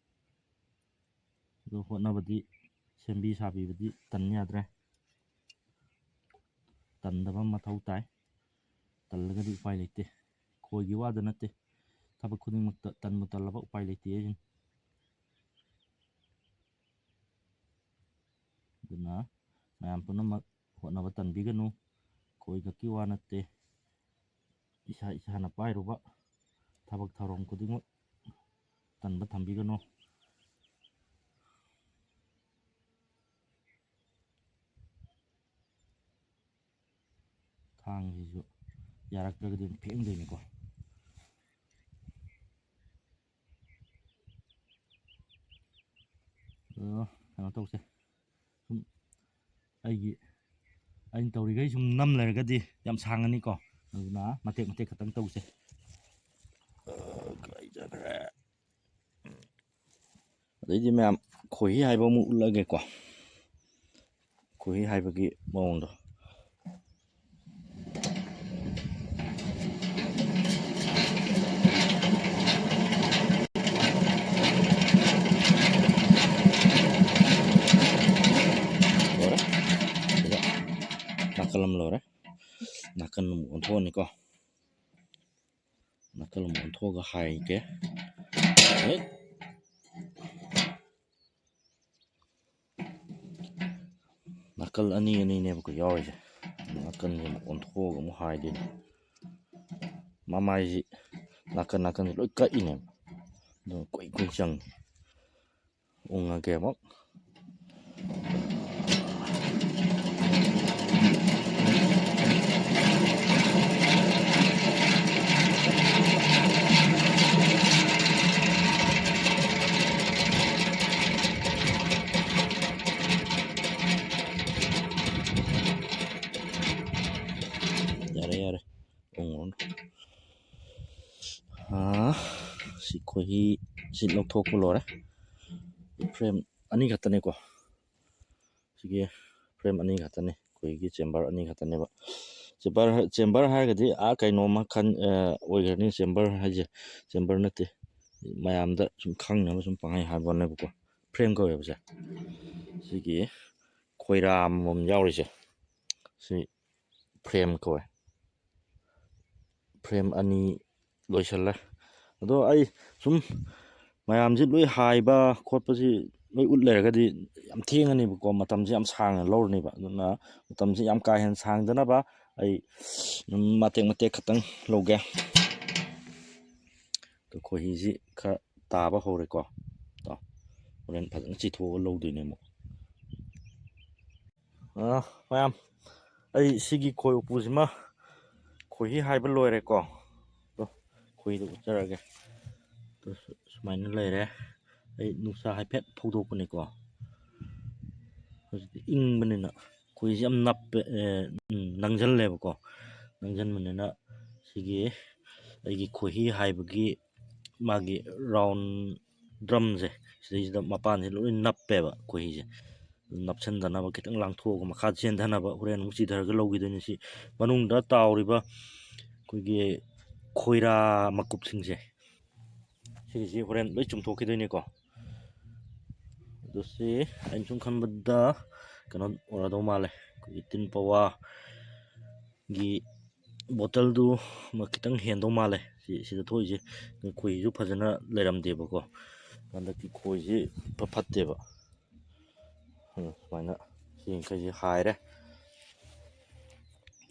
ꯑꯗꯨ ꯍꯣꯠꯅꯕꯗꯤ, ꯁꯦꯝꯕꯤ ꯁꯥꯕꯤꯕꯗꯤ ꯇꯟ ꯌꯥꯗ꯭ꯔꯦ꯫ ꯇꯟꯗꯕ ꯃꯊꯧ ꯇꯥꯏ꯫ ꯇꯜꯂꯒꯗꯤ ꯎꯄꯥꯏ ꯂꯩꯇꯦ꯫ ꯈꯣꯏꯒꯤ ꯋꯥꯗ ꯅꯠꯇꯦ, ꯊꯕꯛ ꯈꯨꯗꯤꯡꯃꯛꯇ ꯇꯟꯕꯨ ꯇꯜꯂꯕ ꯎꯄꯥꯏ ꯂꯩꯇꯦ ꯍꯥꯏꯁꯤꯅꯤ꯫ ꯑꯗꯨꯅ ꯃꯌꯥꯝ ꯄꯨꯝꯅꯃꯛ ꯍꯣꯠꯅꯕ ꯇꯟꯕꯤꯒꯅꯨ꯫ ꯈꯣꯏ ꯈꯛꯀꯤ ꯋꯥ ꯅꯠꯇꯦ, ꯏꯁꯥ ꯏꯁꯥꯅ ꯄꯥꯏꯔꯨꯕ ꯊꯕꯛ ꯊꯧꯔꯝ ꯈꯨꯗꯤꯡꯃꯛ ꯇꯟꯕ ꯊꯝꯕꯤꯒꯅꯨ꯫ ꯊꯥꯡꯁꯤꯁꯨ ꯌꯥꯔꯛꯇ꯭ꯔꯒꯗꯤ ꯑꯗꯨꯝ ꯐꯦꯡꯗꯣꯏꯅꯤꯀꯣ꯫ ꯑꯗꯣ ꯀꯩꯅꯣ ꯇꯧꯁꯦ, ꯁꯨꯝ ꯑꯩꯒꯤ, ꯑꯩꯅ ꯇꯧꯔꯤꯈꯩ ꯁꯨꯝ ꯅꯝ ꯂꯩꯔꯒꯗꯤ ꯌꯥꯝ ꯁꯥꯡꯉꯅꯤꯀꯣ, ꯑꯗꯨꯅ ꯃꯇꯦꯛ ꯃꯇꯦꯛ ꯈꯛꯇꯪ ꯇꯧꯁꯦ꯫ ꯑ, ꯀꯥꯏ ꯆꯠꯈ꯭ꯔꯦ? ꯑꯗꯩꯗꯤ ꯃꯌꯥꯝ ꯈꯣꯏꯍꯤ ꯍꯥꯏꯕ ꯑꯃꯨꯛ ꯎꯠꯂꯒꯦꯀꯣ꯫ ꯈꯣꯏꯍꯤ ꯍꯥꯏꯕꯒꯤ ꯃꯑꯣꯡꯗꯣ꯫ ꯂꯣꯏꯔꯦ꯫ ꯁꯤꯗ ꯅꯥꯀꯜ ꯑꯃ ꯂꯣꯏꯔꯦ꯫ ꯅꯥꯀꯜ ꯑꯃꯨꯛ ꯑꯣꯟꯊꯣꯛꯑꯅꯤꯀꯣ꯫ ꯅꯥꯀꯜ ꯑꯃꯨꯛ ꯑꯣꯟꯊꯣꯛꯑꯒ ꯍꯥꯏꯒꯦ꯫ ꯍꯦꯛ ꯅꯥꯀꯜ ꯑꯅꯤ ꯑꯅꯤꯅꯦꯕꯀꯣ ꯌꯥꯎꯔꯤꯁꯦ꯫ ꯅꯥꯀꯜꯁꯦ ꯑꯃꯨꯛ ꯑꯣꯟꯊꯣꯛꯑꯒ ꯑꯃꯨꯛ ꯍꯥꯏꯗꯣꯏꯅꯦ꯫ ꯃꯃꯥꯏꯁꯤ ꯅꯥꯀꯟ ꯅꯥꯀꯟꯁꯤ ꯂꯣꯏ ꯀꯛꯏꯅꯦꯕ꯫ ꯑꯗꯨꯅ ꯀꯨꯏ ꯀꯨꯏ ꯆꯪꯉꯤ꯫ ꯎꯪꯉꯒꯦ ꯑꯃꯨꯛ꯫ ꯁꯤ ꯈꯣꯏꯍꯤ ꯁꯤ ꯂꯧꯊꯣꯛꯄ ꯂꯣꯏꯔꯦ꯫ ꯐ꯭ꯔꯦꯝ ꯑꯅꯤ ꯈꯛꯇꯅꯤꯀꯣ꯫ ꯁꯤꯒꯤ ꯐ꯭ꯔꯦꯝ ꯑꯅꯤ ꯈꯛꯇꯅꯤ, ꯑꯩꯈꯣꯏꯒꯤ ꯆꯦꯝꯕꯔ ꯑꯅꯤ ꯈꯛꯇꯅꯦꯕ꯫ ꯆꯦꯝꯕꯔ, ꯆꯦꯝꯕꯔ ꯍꯥꯏꯔꯒꯗꯤ ꯑꯥ ꯀꯩꯅꯣꯝꯃ ꯈꯟ ꯑ, ꯑꯣꯏꯈ꯭ꯔꯅꯤ꯫ ꯆꯦꯝꯕꯔ ꯍꯥꯏꯁꯦ ꯆꯦꯝꯕꯔ ꯅꯠꯇꯦ, ꯃꯌꯥꯝꯗ ꯁꯨꯝ ꯈꯪꯅꯕ ꯁꯨꯝ ꯄꯪꯍꯥꯏ ꯍꯥꯏꯕ ꯋꯥꯅꯦꯕꯀꯣ꯫ ꯐ꯭ꯔꯦꯝ ꯀꯧꯋꯦꯕꯁꯦ꯫ ꯁꯤꯒꯤ ꯈꯣꯏꯔꯥ ꯑꯃꯃꯝ ꯌꯥꯎꯔꯤꯁꯦ, ꯁꯤ ꯐ꯭ꯔꯦꯝ ꯀꯧꯋꯦ꯫ ꯐ꯭ꯔꯦꯝ ꯑꯅꯤ ꯂꯣꯏꯁꯜꯂꯦ꯫ ꯑꯗꯣ ꯑꯩ ꯁꯨꯝ ꯃꯌꯥꯝꯁꯤ ꯂꯣꯏ ꯍꯥꯏꯕ ꯈꯣꯠꯄꯁꯤ ꯂꯣꯏ ꯎꯠ ꯂꯩꯔꯒꯗꯤ ꯌꯥꯝ ꯊꯦꯡꯉꯅꯦꯕꯀꯣ, ꯃꯇꯝꯁꯤ ꯌꯥꯝ ꯁꯥꯡꯅ ꯂꯧꯔꯅꯦꯕ꯫ ꯑꯗꯨꯅ ꯃꯇꯝꯁꯤ ꯌꯥꯝ ꯀꯥ ꯍꯦꯟꯅ ꯁꯥꯡꯗꯅꯕ ꯑꯩ ꯑꯗꯨꯝ ꯃꯇꯦꯛ ꯃꯇꯦꯛ ꯈꯛꯇꯪ ꯂꯧꯒꯦ꯫ ꯑꯗꯣ ꯈꯣꯏꯍꯤꯁꯤ ꯈꯔ ꯇꯥꯕ ꯍꯧꯔꯦꯀꯣ꯫ ꯑꯗꯣ ꯍꯣꯔꯦꯟ ꯐꯖꯅ ꯆꯤꯊꯣꯛꯑꯒ ꯂꯧꯗꯣꯏꯅꯦ ꯑꯃꯨꯛ꯫ ꯑ, ꯃꯌꯥꯝ, ꯑꯩ ꯁꯤꯒꯤ ꯈꯣꯏ ꯎꯄꯨꯁꯤꯃ ꯈꯣꯏꯍꯤ ꯍꯥꯏꯕ ꯂꯣꯏꯔꯦꯀꯣ꯫ ꯑꯗꯣ ꯈꯣꯏꯍꯤꯗꯣ ꯎꯠꯆꯔꯒꯦ꯫ ꯑꯗꯣ ꯁꯨ-, ꯁꯨꯃꯥꯏꯅ ꯂꯩꯔꯦ꯫ ꯑꯩ ꯅꯨꯡꯁꯥ ꯍꯥꯏꯐꯦꯠ ꯐꯧꯗꯣꯛꯄꯅꯤꯀꯣ꯫ ꯍꯧꯖꯤꯛꯇꯤ ꯏꯪꯕꯅꯤꯅ ꯈꯣꯏꯍꯤꯁꯤ ꯌꯥꯝ ꯅꯞꯄꯦ, ꯑꯦ, ꯎꯝ, ꯅꯪꯁꯜꯂꯦꯕꯀꯣ꯫ ꯅꯪꯁꯟꯕꯅꯤꯅ ꯁꯤꯒꯤ ꯑꯩꯒꯤ ꯈꯣꯏꯍꯤ ꯍꯥꯏꯕꯒꯤ ꯃꯥꯒꯤ ꯔꯥꯎꯟ ꯗ꯭ꯔꯝꯁꯦ, ꯁꯤꯗꯩꯁꯤꯗ ꯃꯄꯥꯟꯁꯦ ꯂꯣꯏ ꯅꯞꯄꯦꯕ ꯈꯣꯏꯍꯤꯁꯦ꯫ ꯅꯞꯁꯤꯟꯗꯅꯕ ꯈꯤꯇꯪ ꯂꯥꯡꯊꯣꯛꯑꯒ ꯃꯈꯥ ꯆꯦꯟꯊꯅꯕ ꯍꯣꯔꯦꯟ ꯑꯃꯨꯛ ꯆꯤꯊꯔꯒ ꯂꯧꯈꯤꯗꯣꯏꯅꯤ꯫ ꯁꯤ ꯃꯅꯨꯡꯗ ꯇꯥꯎꯔꯤꯕ ꯑꯩꯈꯣꯏꯒꯤ ꯈꯣꯏꯔꯥ ꯃꯀꯨꯞꯁꯤꯡꯁꯦ, ꯁꯤꯒꯤꯁꯤ ꯍꯣꯔꯦꯟ ꯂꯣꯏ ꯆꯨꯝꯊꯣꯛꯈꯤꯗꯣꯏꯅꯤꯀꯣ꯫ ꯑꯗꯨ ꯁꯤ ꯑꯩꯅ ꯁꯨꯝ ꯈꯟꯕꯗ ꯀꯩꯅꯣ ꯑꯣꯏꯔꯗꯧ ꯃꯥꯜꯂꯦ, ꯑꯩꯈꯣꯏꯒꯤ ꯇꯤꯟ ꯄꯋꯥꯒꯤ ꯕꯣꯇꯜꯗꯨ ꯑꯃ ꯈꯤꯇꯪ ꯍꯦꯟꯗꯧ ꯃꯥꯜꯂꯦ꯫ ꯁꯤ, ꯁꯤꯗ ꯊꯣꯛꯏꯁꯦ ꯈꯣꯏꯍꯤꯁꯨ ꯐꯖꯅ ꯂꯩꯔꯝꯗꯦꯕꯀꯣ꯫ ꯍꯟꯗꯛꯀꯤ ꯈꯣꯏꯁꯤ ꯏꯐ ꯐꯠꯇꯦꯕ꯫ ꯎꯝ, ꯁꯨꯃꯥꯏꯅ ꯁꯤ ꯃꯈꯩꯁꯤ ꯍꯥꯏꯔꯦ꯫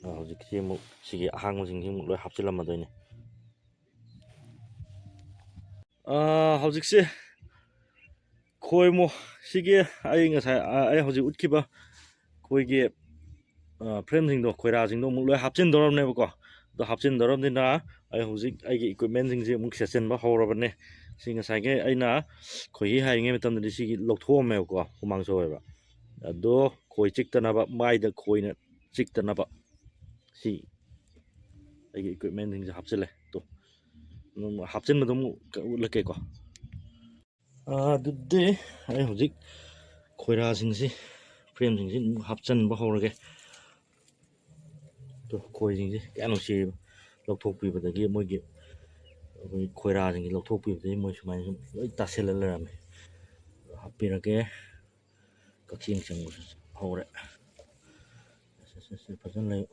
ꯑ, ꯍꯧꯖꯤꯛꯁꯤ ꯑꯃꯨꯛ ꯁꯤꯒꯤ ꯑꯍꯥꯡꯕꯁꯤꯡꯁꯤ ꯑꯃꯨꯛ ꯂꯣꯏ ꯍꯥꯞꯆꯤꯜꯂꯝꯃꯗꯣꯏꯅꯤ꯫ ꯑ, ꯍꯧꯖꯤꯛꯁꯦ ꯈꯣꯏꯃꯨ-, ꯁꯤꯒꯤ ꯑꯩ ꯉꯁꯥꯏ, ꯑ, ꯑꯩ ꯍꯧꯖꯤꯛ ꯎꯠꯈꯤꯕ ꯑꯩꯈꯣꯏꯒꯤ, ꯑ, ꯐ꯭ꯔꯦꯝꯁꯤꯡꯗꯣ, ꯈꯣꯏꯔꯥꯁꯤꯡꯗꯣ ꯑꯃꯨꯛ ꯂꯣꯏ ꯍꯥꯞꯆꯤꯟꯗꯧꯔꯕꯅꯦꯕꯀꯣ꯫ ꯑꯗꯣ ꯍꯥꯞꯆꯤꯟꯗꯧꯔꯕꯅꯤꯅ ꯑꯩ ꯍꯧꯖꯤꯛ ꯑꯩꯒꯤ ꯏꯀ꯭ꯋꯤꯞꯃꯦꯟꯁꯤꯡꯁꯦ ꯑꯃꯨꯛ ꯁꯦꯠꯆꯤꯟꯕ ꯍꯧꯔꯕꯅꯦ꯫ ꯁꯤ ꯉꯁꯥꯏꯒꯤ ꯑꯩꯅ ꯈꯣꯏꯍꯤ ꯍꯥꯏꯔꯤꯉꯩ ꯃꯇꯝꯗꯗꯤ ꯁꯤꯒꯤ ꯂꯧꯊꯣꯛꯑꯝꯃꯦꯕꯀꯣ, ꯍꯨꯃꯥꯡ ꯁꯧꯋꯦꯕ꯫ ꯑꯗꯣ ꯈꯣꯏ ꯆꯤꯛꯇꯅꯕ, ꯃꯥꯏꯗ ꯈꯣꯏꯅ ꯆꯤꯛꯇꯅꯕ ꯁꯤ ꯑꯩꯒꯤ ꯏꯀ꯭ꯋꯤꯞꯃꯦꯟꯁꯤꯡꯁꯦ ꯍꯥꯞꯆꯤꯜꯂꯦ꯫ ꯇꯣ, ꯑꯗꯨꯝ ꯍꯥꯞꯆꯤꯟꯕꯗꯣ ꯑꯃꯨꯛ ꯎꯠꯂꯛꯀꯦꯀꯣ꯫ ꯑꯗꯨꯗꯤ ꯑꯩ ꯍꯧꯖꯤꯛ ꯈꯣꯏꯔꯥꯁꯤꯡꯁꯤ, ꯐ꯭ꯔꯦꯝꯁꯤꯡꯁꯤ ꯑꯗꯨꯝ ꯍꯥꯞꯆꯤꯟꯕ ꯍꯧꯔꯒꯦ꯫ ꯑꯗꯣ ꯈꯣꯏꯁꯤꯡꯁꯦ ꯀꯌꯥ ꯅꯨꯡꯁꯤꯕ, ꯂꯧꯊꯣꯛꯄꯤꯕꯗꯒꯤ ꯃꯣꯏꯒꯤ, ꯑꯩꯈꯣꯏ ꯈꯣꯏꯔꯥꯁꯤꯡꯁꯦ ꯂꯧꯊꯣꯛꯄꯤꯕꯗꯒꯤ ꯃꯣꯏ ꯁꯨꯃꯥꯏꯅ ꯁꯨꯝ ꯂꯣꯏ ꯇꯥꯁꯤꯜꯂ ꯂꯩꯔꯝꯃꯦ꯫ ꯍꯥꯞꯄꯤꯔꯒꯦ꯫ ꯀꯛꯆꯦꯡ ꯆꯪꯕꯁꯨ ꯍꯧꯔꯦ꯫ ꯑꯁ, ꯑꯁ, ꯑꯁ, ꯐꯖꯅ ꯂꯩ꯫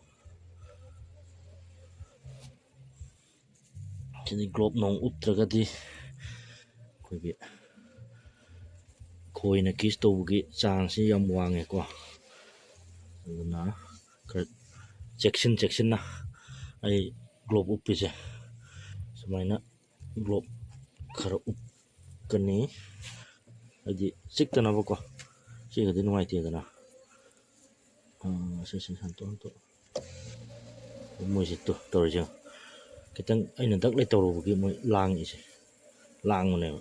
ꯁꯤꯗꯤ ꯒ꯭ꯂꯣꯞ ꯅꯣꯡ ꯎꯞꯇ꯭ꯔꯒꯗꯤ ꯑꯩꯈꯣꯏꯒꯤ ꯈꯣꯏꯅ ꯀꯤꯁ ꯇꯧꯕꯒꯤ ꯆꯥꯟꯁꯁꯤ ꯌꯥꯝ ꯋꯥꯡꯉꯦꯀꯣ꯫ ꯑꯗꯨꯅ ꯈꯔ ꯆꯦꯛꯁꯤꯟ ꯆꯦꯛꯁꯤꯟꯅ ꯑꯩ ꯒ꯭ꯂꯣꯞ ꯎꯞꯄꯤꯁꯦ ꯁꯨꯃꯥꯏꯅ ꯒ꯭ꯂꯣꯞ ꯈꯔ ꯎꯞꯀꯅꯤ, ꯍꯥꯏꯗꯤ ꯆꯤꯛꯇꯅꯕꯀꯣ꯫ ꯆꯤꯛꯑꯗꯤ ꯅꯨꯡꯉꯥꯏꯇꯦꯗꯅ꯫ ꯑꯥ, ꯁꯦ, ꯁꯦ, ꯍꯟꯇꯣꯛ, ꯍꯟꯇꯣꯛ꯫ ꯃꯣꯏꯁꯦ ꯇꯨ, ꯇꯧꯔꯤꯁꯦ ꯌꯦꯡꯉꯣ꯫ ꯈꯤꯇꯪ ꯑꯩꯅ ꯗꯛ ꯂꯩ ꯇꯧꯔꯨꯕꯒꯤ ꯃꯣꯏ ꯂꯥꯡꯉꯤꯁꯦ, ꯂꯥꯡꯕꯅꯦꯕ꯫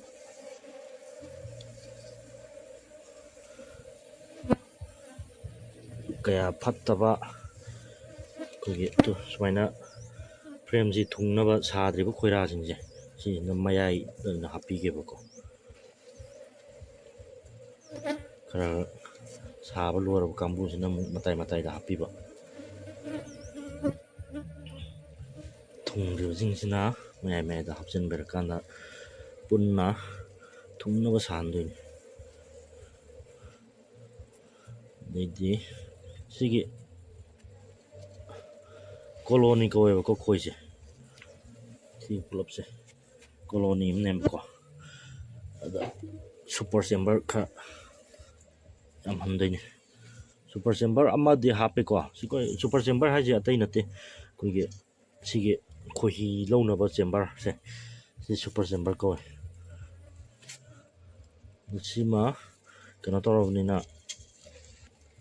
ꯀꯌꯥ ꯐꯠꯇꯕ ꯑꯩꯈꯣꯏꯒꯤ ꯇꯨ, ꯁꯨꯃꯥꯏꯅ ꯐ꯭ꯔꯦꯝꯁꯤ ꯊꯨꯡꯅꯕ ꯁꯥꯗ꯭ꯔꯤꯕ ꯈꯣꯏꯔꯥꯁꯤꯡꯁꯦ ꯁꯤꯁꯤꯅ ꯃꯌꯥꯏꯗ ꯑꯣꯏꯅ ꯍꯥꯞꯄꯤꯒꯦꯕꯀꯣ꯫ ꯈꯔ ꯁꯥꯕ ꯂꯣꯏꯔꯕ ꯀꯥꯡꯕꯨꯁꯤꯅ ꯑꯃꯨꯛ ꯃꯇꯥꯏ ꯃꯇꯥꯏꯗ ꯍꯥꯞꯄꯤꯕ꯫ ꯊꯨꯡꯗ꯭ꯔꯤꯕꯁꯤꯡꯁꯤꯅ ꯃꯌꯥꯏ ꯃꯌꯥꯏꯗ ꯍꯥꯞꯆꯤꯟꯕꯤꯔꯀꯥꯟꯗ ꯄꯨꯟꯅ ꯊꯨꯡꯅꯕ ꯁꯥꯍꯟꯗꯣꯏꯅꯤ꯫ ꯑꯗꯩꯗꯤ ꯁꯤꯒꯤ ꯀꯣꯂꯣꯅꯤ ꯀꯧꯋꯦꯕꯀꯣ ꯈꯣꯏꯁꯦ, ꯁꯤ ꯄꯨꯂꯞꯁꯦ ꯀꯣꯂꯣꯅꯤ ꯑꯃꯅꯦꯕꯀꯣ꯫ ꯑꯗ ꯁꯨꯄꯔ ꯆꯦꯝꯕꯔ ꯈꯔ ꯌꯥꯝꯍꯟꯗꯣꯏꯅꯤ꯫ ꯁꯨꯄꯔ ꯆꯦꯝꯕꯔ ꯑꯃꯗꯤ ꯍꯥꯞꯄꯦꯀꯣ꯫ ꯁꯤ ꯑꯩꯈꯣꯏ ꯁꯨꯄꯔ ꯆꯦꯝꯕꯔ ꯍꯥꯏꯁꯦ ꯑꯇꯩ ꯅꯠꯇꯦ, ꯑꯩꯈꯣꯏꯒꯤ ꯁꯤꯒꯤ ꯈꯣꯏꯍꯤ ꯂꯧꯅꯕ ꯆꯦꯝꯕꯔꯁꯦ, ꯁꯤ ꯁꯨꯄꯔ ꯆꯦꯝꯕꯔ ꯀꯧꯋꯦ꯫ ꯁꯤꯃ ꯀꯩꯅꯣ ꯇꯧꯔꯕꯅꯤꯅ,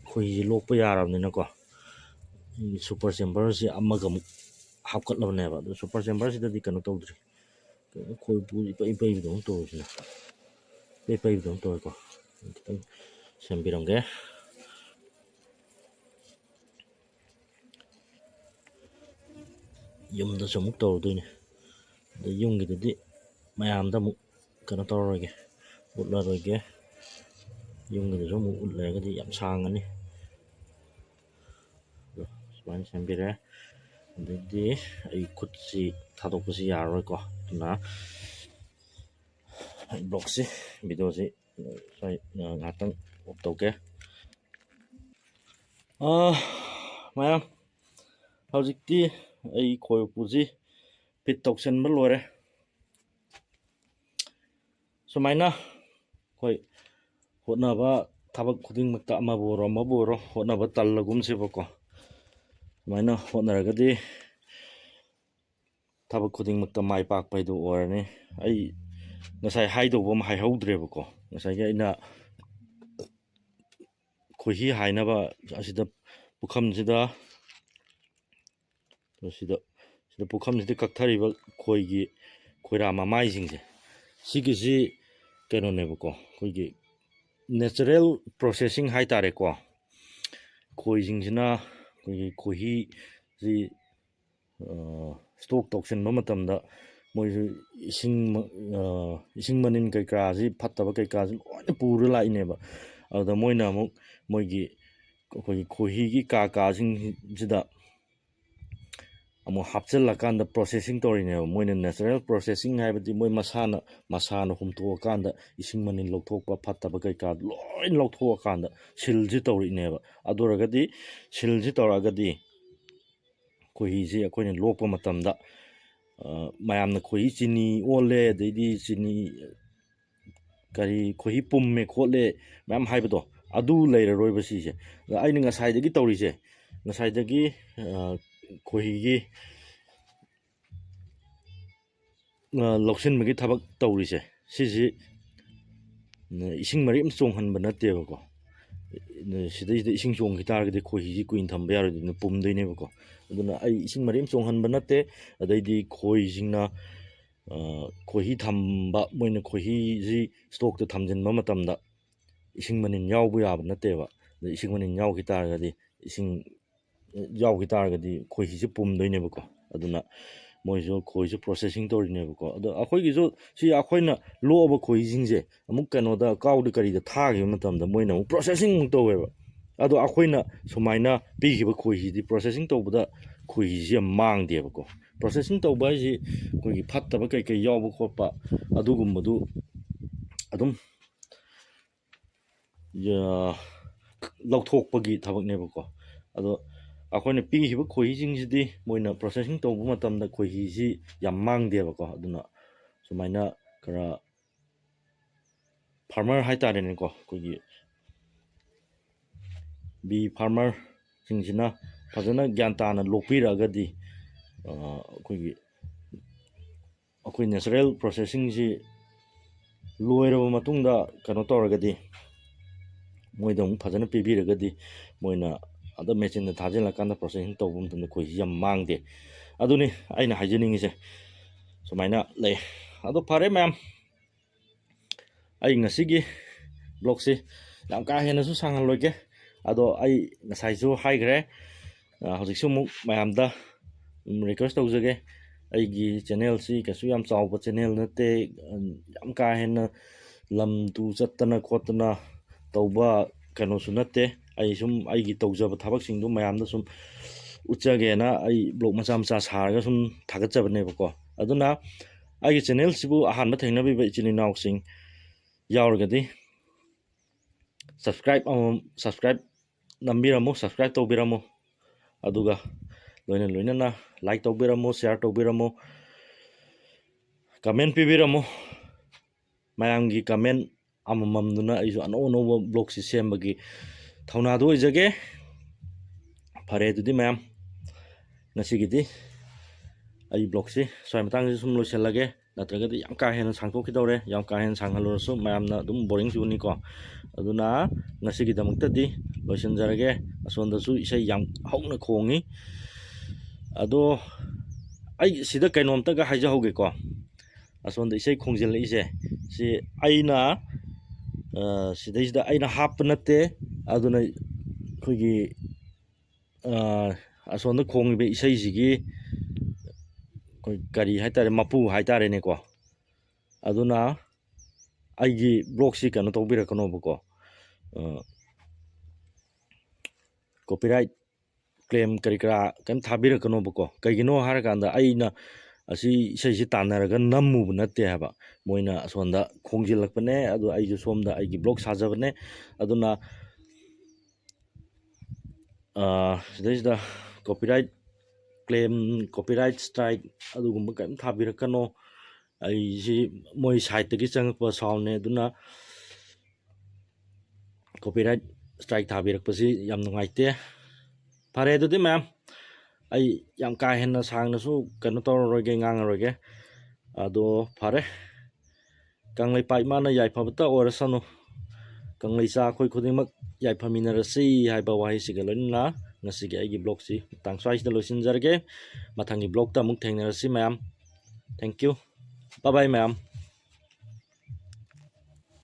ꯈꯣꯏꯍꯤꯁꯦ ꯂꯣꯛꯄ ꯌꯥꯔꯕꯅꯤꯅꯀꯣ, ꯁꯨꯄꯔ ꯆꯦꯝꯕꯔꯁꯦ ꯑꯃꯒ ꯑꯃꯨꯛ ꯍꯥꯞꯀꯠꯂꯕꯅꯦꯕ꯫ ꯑꯗꯣ ꯁꯨꯄꯔ ꯆꯦꯝꯕꯔꯁꯤꯗꯗꯤ ꯀꯩꯅꯣ ꯇꯧꯗ꯭ꯔꯤ, ꯀꯩꯅꯣ ꯈꯣꯏꯕꯨ ꯏꯄꯩ ꯄꯩꯕꯗꯧꯅ ꯇꯧꯔꯤꯁꯤꯅ, ꯏꯄꯩ ꯄꯩꯕꯗꯧꯅ ꯇꯧꯋꯦꯀꯣ꯫ ꯈꯤꯇꯪ ꯁꯦꯝꯕꯤꯔꯝꯒꯦ꯫ ꯌꯨꯝꯗꯁꯨ ꯑꯃꯨꯛ ꯇꯧꯔꯨꯗꯣꯏꯅꯦ꯫ ꯑꯗꯩ ꯌꯨꯝꯒꯤꯗꯨꯗꯤ ꯃꯌꯥꯝꯗ ꯑꯃꯨꯛ ꯀꯩꯅꯣ ꯇꯧꯔꯔꯣꯏꯒꯦ, ꯎꯠꯂꯔꯣꯏꯒꯦ꯫ ꯌꯨꯝꯒꯤꯗꯨꯁꯨ ꯑꯃꯨꯛ ꯎꯠꯂꯒꯗꯤ ꯌꯥꯝ ꯁꯥꯡꯉꯅꯤ꯫ ꯑꯗꯣ ꯁꯨꯃꯥꯏꯅ ꯁꯦꯝꯕꯤꯔꯦ꯫ ꯑꯗꯩꯗꯤ ꯑꯩ ꯈꯨꯠꯁꯤ ꯊꯥꯗꯣꯛꯄꯁꯤ ꯌꯥꯔꯔꯣꯏꯀꯣ, ꯑꯗꯨꯅ ꯑꯩ ꯕ꯭ꯂꯣꯛꯁꯤ, ꯚꯤꯗꯤꯑꯣꯁꯤ ꯁ꯭ꯋꯥꯏ ꯉꯥꯏꯍꯥꯛꯇꯪ ꯑꯣꯐ ꯇꯧꯒꯦ꯫ ꯑꯥ, ꯃꯌꯥꯝ, ꯍꯧꯖꯤꯛꯇꯤ ꯑꯩ ꯈꯣꯏ ꯎꯄꯨꯁꯤ ꯐꯤꯠ ꯇꯧꯁꯟꯕ ꯂꯣꯏꯔꯦ꯫ ꯁꯨꯃꯥꯏꯅ ꯑꯩꯈꯣꯏ ꯍꯣꯠꯅꯕ, ꯊꯕꯛ ꯈꯨꯗꯤꯡꯃꯛꯇ ꯑꯃꯕꯨ ꯑꯣꯏꯔꯣ ꯑꯃꯕꯨ ꯑꯣꯏꯔꯣ ꯍꯣꯠꯅꯕ ꯇꯜꯂꯒꯨꯝꯁꯦꯕꯀꯣ꯫ ꯁꯨꯃꯥꯏꯅ ꯍꯣꯠꯅꯔꯒꯗꯤ ꯊꯕꯛ ꯈꯨꯗꯤꯡꯃꯛꯇ ꯃꯥꯏ ꯄꯥꯛꯄ ꯍꯥꯏꯗꯨ ꯑꯣꯏꯔꯅꯤ꯫ ꯑꯩ ꯉꯁꯥꯏ ꯍꯥꯏꯗꯧꯕ ꯑꯃ ꯍꯥꯏꯍꯧꯗ꯭ꯔꯦꯕꯀꯣ꯫ ꯉꯁꯥꯏꯒꯤ ꯑꯩꯅ ꯈꯣꯏꯍꯤ ꯍꯥꯏꯅꯕ ꯑꯁꯤꯗ ꯄꯨꯈꯝꯁꯤꯗ, ꯁꯤꯗ, ꯁꯤꯗ ꯄꯨꯈꯝꯁꯤꯗ ꯀꯛꯊꯔꯤꯕ ꯈꯣꯏꯒꯤ ꯈꯣꯏꯔꯥ ꯃꯃꯥꯏꯁꯤꯡꯁꯦ, ꯁꯤꯒꯤꯁꯤ ꯀꯩꯅꯣꯅꯦꯕꯀꯣ, ꯑꯩꯈꯣꯏꯒꯤ natural processing ꯍꯥꯏꯇꯥꯔꯦꯀꯣ꯫ ꯈꯣꯏꯁꯤꯡꯁꯤꯅ ꯑꯩꯈꯣꯏꯒꯤ ꯈꯣꯏꯍꯤꯁꯤ ꯁ꯭ꯇꯣꯛ ꯇꯧꯁꯤꯟꯕ ꯃꯇꯝꯗ ꯃꯣꯏꯁꯨ ꯏꯁꯤꯡ, ꯏꯁꯤꯡ ꯃꯅꯤꯟ ꯀꯩꯀꯥꯁꯤ, ꯐꯠꯇꯕ ꯀꯩꯀꯥꯁꯤ ꯂꯣꯏꯅ ꯄꯨꯔ ꯂꯥꯛꯏꯅꯦꯕ꯫ ꯑꯗꯨꯗ ꯃꯣꯏꯅ ꯑꯃꯨꯛ ꯃꯣꯏꯒꯤ, ꯑꯩꯈꯣꯏꯒꯤ ꯈꯣꯏꯍꯤꯒꯤ ꯀꯥ ꯀꯥꯁꯤꯡꯁꯤꯗ ꯑꯃꯨꯛ ꯍꯥꯞꯆꯤꯜꯂꯀꯥꯟꯗ processing ꯇꯧꯔꯤꯅꯦꯕ꯫ ꯃꯣꯏꯅ natural processing ꯍꯥꯏꯕꯗꯤ ꯃꯣꯏ ꯃꯁꯥꯅ, ꯃꯁꯥꯅ ꯍꯨꯝꯇꯣꯛꯑꯀꯥꯟꯗ ꯏꯁꯤꯡ ꯃꯅꯤꯟ ꯂꯧꯊꯣꯛꯄ, ꯐꯠꯇꯕ ꯀꯩꯀꯥ ꯂꯣꯏ ꯂꯧꯊꯣꯛꯑꯀꯥꯟꯗ ꯁꯤꯜꯁꯤ ꯇꯧꯔꯛꯏꯅꯦꯕ꯫ ꯑꯗꯨ ꯑꯣꯏꯔꯒꯗꯤ ꯁꯤꯜꯁꯤ ꯇꯧꯔꯛꯑꯒꯗꯤ ꯈꯣꯏꯍꯤꯁꯤ ꯑꯩꯈꯣꯏꯅ ꯂꯣꯛꯄ ꯃꯇꯝꯗ, ꯑ, ꯃꯌꯥꯝꯅ ꯈꯣꯏꯍꯤ ꯆꯤꯅꯤ ꯑꯣꯜꯂꯦ, ꯑꯗꯩꯗꯤ ꯆꯤꯅꯤ ꯀꯔꯤ ꯈꯣꯏꯍꯤ ꯄꯨꯝꯃꯦ ꯈꯣꯠꯂꯦ ꯃꯌꯥꯝ ꯍꯥꯏꯕꯗꯣ, ꯑꯗꯨ ꯂꯩꯔꯔꯣꯏꯕ ꯁꯤꯁꯦ꯫ ꯑꯗ ꯑꯩꯅ ꯉꯁꯥꯏꯗꯒꯤ ꯇꯧꯔꯤꯁꯦ, ꯉꯁꯥꯏꯗꯒꯤ, ꯑ, ꯈꯣꯏꯍꯤꯒꯤ ꯑ, ꯂꯧꯁꯤꯟꯕꯒꯤ ꯊꯕꯛ ꯇꯧꯔꯤꯁꯦ, ꯁꯤꯁꯤ, ꯎꯝ, ꯏꯁꯤꯡ ꯃꯔꯤꯛ ꯑꯃ ꯆꯣꯡꯍꯟꯕ ꯅꯠꯇꯦꯕꯀꯣ꯫ ꯁꯤꯗꯩꯁꯤꯗ ꯏꯁꯤꯡ ꯆꯣꯡꯈꯤ ꯇꯥꯔꯒꯗꯤ ꯈꯣꯏꯍꯤꯁꯤ ꯀꯨꯏꯅ ꯊꯝꯕ ꯌꯥꯔꯣꯏꯗꯣꯏꯅꯤ, ꯄꯨꯝꯗꯣꯏꯅꯦꯕꯀꯣ꯫ ꯑꯗꯨꯅ ꯑꯩ ꯏꯁꯤꯡ ꯃꯔꯤꯛ ꯑꯃ ꯆꯣꯡꯍꯟꯕ ꯅꯠꯇꯦ꯫ ꯑꯗꯩꯗꯤ ꯈꯣꯏꯁꯤꯡꯅ, ꯑ, ꯈꯣꯏꯍꯤ ꯊꯝꯕ, ꯃꯣꯏꯅ ꯈꯣꯏꯍꯤꯁꯤ ꯁ꯭ꯇꯣꯛꯇ ꯊꯝꯖꯤꯟꯕ ꯃꯇꯝꯗ ꯏꯁꯤꯡ ꯃꯅꯤꯟ ꯌꯥꯎꯕ ꯌꯥꯕ ꯅꯠꯇꯦꯕ꯫ ꯑꯗ ꯏꯁꯤꯡ ꯃꯅꯤꯟ ꯌꯥꯎꯈꯤ ꯇꯥꯔꯒꯗꯤ, ꯏꯁꯤꯡ ꯌꯥꯎꯈꯤ ꯇꯥꯔꯒꯗꯤ ꯈꯣꯏꯍꯤꯁꯦ ꯄꯨꯝꯗꯣꯏꯅꯦꯕꯀꯣ꯫ ꯑꯗꯨꯅ ꯃꯣꯏꯁꯨ ꯈꯣꯏꯁꯨ ꯄ꯭ꯔꯣꯁꯦꯁꯤꯡ ꯇꯧꯔꯤꯅꯦꯕꯀꯣ꯫ ꯑꯗꯣ ꯑꯩꯈꯣꯏꯒꯤꯁꯨ ꯁꯤ ꯑꯩꯈꯣꯏꯅ ꯂꯣꯛꯑꯕ ꯈꯣꯏꯁꯤꯡꯁꯦ ꯑꯃꯨꯛ ꯀꯩꯅꯣꯗ ꯀꯥꯎꯗ ꯀꯔꯤꯗ ꯊꯥꯈꯤꯕ ꯃꯇꯝꯗ ꯃꯣꯏꯅ ꯑꯃꯨꯛ ꯄ꯭ꯔꯣꯁꯦꯁꯤꯡ ꯑꯃꯨꯛ ꯇꯧꯋꯦꯕ꯫ ꯑꯗꯣ ꯑꯩꯈꯣꯏꯅ ꯁꯨꯃꯥꯏꯅ ꯄꯤꯈꯤꯕ ꯈꯣꯏꯁꯤꯗꯤ ꯄ꯭ꯔꯣꯁꯦꯁꯤꯡ ꯇꯧꯕꯗ ꯈꯣꯏꯁꯤ ꯌꯥꯝ ꯃꯥꯡꯗꯦꯕꯀꯣ꯫ ꯄ꯭ꯔꯣꯁꯦꯁꯤꯡ ꯇꯧꯕ ꯍꯥꯏꯁꯤ ꯑꯩꯈꯣꯏꯒꯤ ꯐꯠꯇꯕ ꯀꯩꯀꯩ ꯌꯥꯎꯕ ꯈꯣꯠꯄ ꯑꯗꯨꯒꯨꯝꯕꯗꯨ ꯑꯗꯨꯝ ꯂꯧꯊꯣꯛꯄꯒꯤ ꯊꯕꯛꯅꯦꯕꯀꯣ꯫ ꯑꯗꯣ ꯑꯩꯈꯣꯏꯅ ꯄꯤꯈꯤꯕ ꯈꯣꯏꯍꯤꯁꯤꯡꯁꯤꯗꯤ ꯃꯣꯏꯅ ꯄ꯭ꯔꯣꯁꯦꯁꯤꯡ ꯇꯧꯕ ꯃꯇꯝꯗ ꯈꯣꯏꯍꯤꯁꯤ ꯌꯥꯝ ꯃꯥꯡꯗꯦꯕꯀꯣ꯫ ꯑꯗꯨꯅ ꯁꯨꯃꯥꯏꯅ ꯈꯔ ꯐꯥꯔꯃꯔ ꯍꯥꯏꯇꯥꯔꯦꯅꯦꯀꯣ, ꯑꯩꯈꯣꯏꯒꯤ ꯕꯤ ꯐꯥꯔꯃꯔꯁꯤꯡꯁꯤꯅ ꯐꯖꯅ ꯒ꯭ꯌꯥꯟ ꯇꯥꯅ ꯂꯣꯛꯄꯤꯔꯛꯑꯒꯗꯤ, ꯑꯩꯈꯣꯏꯒꯤ ꯑꯩꯈꯣꯏ ꯅꯦꯆꯔꯦꯜ ꯄ꯭ꯔꯣꯁꯦꯁꯤꯡꯁꯤ ꯂꯣꯏꯔꯕ ꯃꯇꯨꯡꯗ ꯀꯩꯅꯣ ꯇꯧꯔꯒꯗꯤ, ꯃꯣꯏꯗ ꯑꯃꯨꯛ ꯐꯖꯅ ꯄꯤꯕꯤꯔꯒꯗꯤ, ꯃꯣꯏꯅ ꯑꯗ ꯃꯦꯆꯤꯟꯗ ꯊꯥꯖꯤꯜꯂꯀꯥꯟꯗ ꯄ꯭ꯔꯣꯁꯦꯁꯤꯡ ꯇꯧꯕ ꯃꯇꯝꯗ ꯈꯣꯏꯍꯤ ꯌꯥꯝ ꯃꯥꯡꯗꯦ꯫ ꯑꯗꯨꯅꯤ ꯑꯩꯅ ꯍꯥꯏꯖꯅꯤꯡꯉꯤꯁꯦ꯫ ꯁꯨꯃꯥꯏꯅ ꯂꯩ꯫ ꯑꯗꯣ ꯐꯔꯦ ꯃꯌꯥꯝ, ꯑꯩ ꯉꯁꯤꯒꯤ ꯕ꯭ꯂꯣꯛꯁꯤ ꯌꯥꯝ ꯀꯥ ꯍꯦꯟꯅꯁꯨ ꯁꯥꯡꯍꯜꯂꯣꯏꯒꯦ꯫ ꯑꯗꯣ ꯑꯩ ꯉꯁꯥꯏꯁꯨ ꯍꯥꯏꯈ꯭ꯔꯦ, ꯍꯧꯖꯤꯛꯁꯨ ꯑꯃꯨꯛ ꯃꯌꯥꯝꯗ ꯔꯤꯀ꯭ꯋꯦꯁ ꯇꯧꯖꯒꯦ꯫ ꯑꯩꯒꯤ ꯆꯦꯅꯦꯜꯁꯤ ꯀꯩꯁꯨ ꯌꯥꯝ ꯆꯥꯎꯕ ꯆꯦꯅꯦꯜ ꯅꯠꯇꯦ, ꯌꯥꯝ ꯀꯥ ꯍꯦꯟꯅ ꯂꯝ ꯇꯨ ꯆꯠꯇꯅ ꯈꯣꯠꯇꯅ ꯇꯧꯕ ꯀꯩꯅꯣꯁꯨ ꯅꯠꯇꯦ꯫ ꯑꯩ ꯁꯨꯝ ꯑꯩꯒꯤ ꯇꯧꯖꯕ ꯊꯕꯛꯁꯤꯡꯗꯨ ꯃꯌꯥꯝꯗ ꯁꯨꯝ ꯎꯠꯆꯒꯦꯅ ꯑꯩ ꯕ꯭ꯂꯣꯛ ꯃꯆꯥ ꯃꯆꯥ ꯁꯥꯔꯒ ꯁꯨꯝ ꯊꯥꯒꯠꯆꯕꯅꯦꯕꯀꯣ꯫ ꯑꯗꯨꯅ ꯑꯩꯒꯤ ꯆꯦꯅꯦꯜꯁꯤꯕꯨ ꯑꯍꯥꯟꯕ ꯊꯦꯡꯅꯕꯤꯕ ꯏꯆꯤꯜ ꯏꯅꯥꯎꯁꯤꯡ ꯌꯥꯎꯔꯒꯗꯤ subscribe ꯑꯃꯃꯝ, subscribe ꯅꯝꯕꯤꯔꯝꯃꯨ, subscribe ꯇꯧꯕꯤꯔꯝꯃꯨ꯫ ꯑꯗꯨꯒ ꯂꯣꯏꯅ ꯂꯣꯏꯅꯅ like ꯇꯧꯕꯤꯔꯝꯃꯨ, share ꯇꯧꯕꯤꯔꯝꯃꯨ, comment ꯄꯤꯕꯤꯔꯝꯃꯨ꯫ ꯃꯌꯥꯝꯒꯤ comment ꯑꯃꯃꯝꯗꯨꯅ ꯑꯩꯁꯨ ꯑꯅꯧ ꯑꯅꯧꯕ ꯕ꯭ꯂꯣꯛꯁꯤ ꯁꯦꯝꯕꯒꯤ ꯊꯧꯅꯥꯗꯨ ꯑꯣꯏꯖꯒꯦ꯫ ꯐꯔꯦ, ꯑꯗꯨꯗꯤ ꯃꯌꯥꯝ, ꯉꯁꯤꯒꯤꯗꯤ ꯑꯩ ꯕ꯭ꯂꯣꯛꯁꯤ ꯁ꯭ꯋꯥꯏ ꯃꯇꯥꯡꯁꯤꯗ ꯁꯨꯝ ꯂꯣꯏꯁꯤꯜꯂꯒꯦ꯫ ꯅꯠꯇ꯭ꯔꯒꯗꯤ ꯌꯥꯝ ꯀꯥ ꯍꯦꯟꯅ ꯁꯥꯡꯗꯣꯛꯈꯤꯗꯧꯔꯦ꯫ ꯌꯥꯝ ꯀꯥ ꯍꯦꯟꯅ ꯁꯥꯡꯍꯜꯂꯨꯔꯁꯨ ꯃꯌꯥꯝꯅ ꯑꯗꯨꯝ ꯕꯣꯔꯤꯡ ꯆꯨꯅꯤꯀꯣ꯫ ꯑꯗꯨꯅ ꯉꯁꯤꯒꯤꯗꯃꯛꯇꯗꯤ ꯂꯣꯏꯁꯤꯟꯖꯔꯒꯦ꯫ ꯑꯁꯣꯝꯗꯁꯨ ꯏꯁꯩ ꯌꯥꯝ ꯍꯧꯅ ꯈꯣꯡꯉꯤ꯫ ꯑꯗꯣ ꯑꯩ ꯁꯤꯗ ꯀꯩꯅꯣꯝꯇꯒ ꯍꯥꯏꯖꯍꯧꯒꯦꯀꯣ꯫ ꯑꯁꯣꯝꯗ ꯏꯁꯩ ꯈꯣꯡꯖꯤꯜꯂꯛꯏꯁꯦ, ꯁꯤ ꯑꯩꯅ, ꯑ, ꯁꯤꯗꯩꯁꯤꯗ ꯑꯩꯅ ꯍꯥꯞꯄ ꯅꯠꯇꯦ꯫ ꯑꯗꯨꯅ ꯑꯩꯈꯣꯏꯒꯤ, ꯑ, ꯑꯁꯣꯝꯗ ꯈꯣꯡꯉꯤꯕ ꯏꯁꯩꯁꯤꯒꯤ ꯑꯩꯈꯣꯏ ꯀꯔꯤ ꯍꯥꯏꯇꯥꯔꯦ, ꯃꯄꯨ ꯍꯥꯏꯇꯥꯔꯦꯅꯦꯀꯣ꯫ ꯑꯗꯨꯅ ꯑꯩꯒꯤ ꯕ꯭ꯂꯣꯛꯁꯤ ꯀꯩꯅꯣ ꯇꯧꯕꯤꯔꯛꯀꯅꯣꯕꯀꯣ, ꯀꯣꯄꯤꯔꯥꯏꯠ ꯀ꯭ꯂꯦꯝ ꯀꯔꯤ ꯀꯔꯥ ꯀꯩꯝ ꯊꯥꯕꯤꯔꯛꯀꯅꯣꯕꯀꯣ꯫ ꯀꯩꯒꯤꯅꯣ ꯍꯥꯏꯔꯀꯥꯟꯗ ꯑꯩꯅ ꯑꯁꯤ ꯏꯁꯩꯁꯤ ꯇꯥꯟꯅꯔꯒ ꯅꯝꯃꯨꯕ ꯅꯠꯇꯦ ꯍꯥꯏꯕ, ꯃꯣꯏꯅ ꯑꯁꯣꯝꯗ ꯈꯣꯡꯖꯤꯜꯂꯛꯄꯅꯦ, ꯑꯗꯣ ꯑꯩꯁꯨ ꯁꯣꯝꯗ ꯑꯩꯒꯤ ꯕ꯭ꯂꯣꯛ ꯁꯥꯖꯕꯅꯦ꯫ ꯑꯗꯨꯅ ꯁꯤꯗꯩꯁꯤꯗ ꯀꯣꯄꯤꯔꯥꯏꯠ ꯀ꯭ꯂꯦꯝ, ꯀꯣꯄꯤꯔꯥꯏꯠ ꯁ꯭ꯇ꯭ꯔꯥꯏꯛ ꯑꯗꯨꯒꯨꯝꯕ ꯀꯔꯤꯝ ꯊꯥꯕꯤꯔꯛꯀꯅꯣ꯫ ꯑꯩꯁꯤ ꯃꯣꯏ ꯁꯥꯏꯠꯇꯒꯤ ꯆꯪꯉꯛꯄ ꯁꯥꯎꯟꯅꯦ, ꯑꯗꯨꯅ ꯀꯣꯄꯤꯔꯥꯏꯠ ꯁ꯭ꯇ꯭ꯔꯥꯏꯛ ꯊꯥꯕꯤꯔꯛꯄꯁꯤ ꯌꯥꯝ ꯅꯨꯡꯉꯥꯏꯇꯦ꯫ ꯐꯔꯦ, ꯑꯗꯨꯗꯤ ꯃꯌꯥꯝ, ꯑꯩ ꯌꯥꯝ ꯀꯥ ꯍꯦꯟꯅ ꯁꯥꯡꯅꯁꯨ ꯀꯩꯅꯣ ꯇꯧꯔꯔꯣꯏꯒꯦ, ꯉꯥꯡꯉꯔꯣꯏꯒꯦ꯫ ꯑꯗꯣ ꯐꯔꯦ, ꯀꯪꯂꯩꯄꯥꯛ ꯏꯃꯥꯅ ꯌꯥꯏꯐꯕꯇ ꯑꯣꯏꯔꯁꯅꯨ, ꯀꯪꯂꯩꯆꯥ ꯑꯩꯈꯣꯏ ꯈꯨꯗꯤꯡꯃꯛ ꯌꯥꯏꯐꯃꯤꯟꯅꯔꯁꯤ ꯍꯥꯏꯕ ꯋꯥꯍꯩꯁꯤꯒ ꯂꯣꯏꯅꯅ ꯉꯁꯤꯒꯤ ꯑꯩꯒꯤ ꯕ꯭ꯂꯣꯛꯁꯤ ꯃꯇꯥꯡ ꯁ꯭ꯋꯥꯏꯁꯤꯗ ꯂꯣꯏꯁꯤꯟꯖꯔꯒꯦ꯫ ꯃꯊꯪꯒꯤ ꯕ꯭ꯂꯣꯛꯇ ꯑꯃꯨꯛ ꯊꯦꯡꯅꯔꯁꯤ ꯃꯌꯥꯝ꯫ Thank you, bye bye ꯃꯌꯥꯝ꯫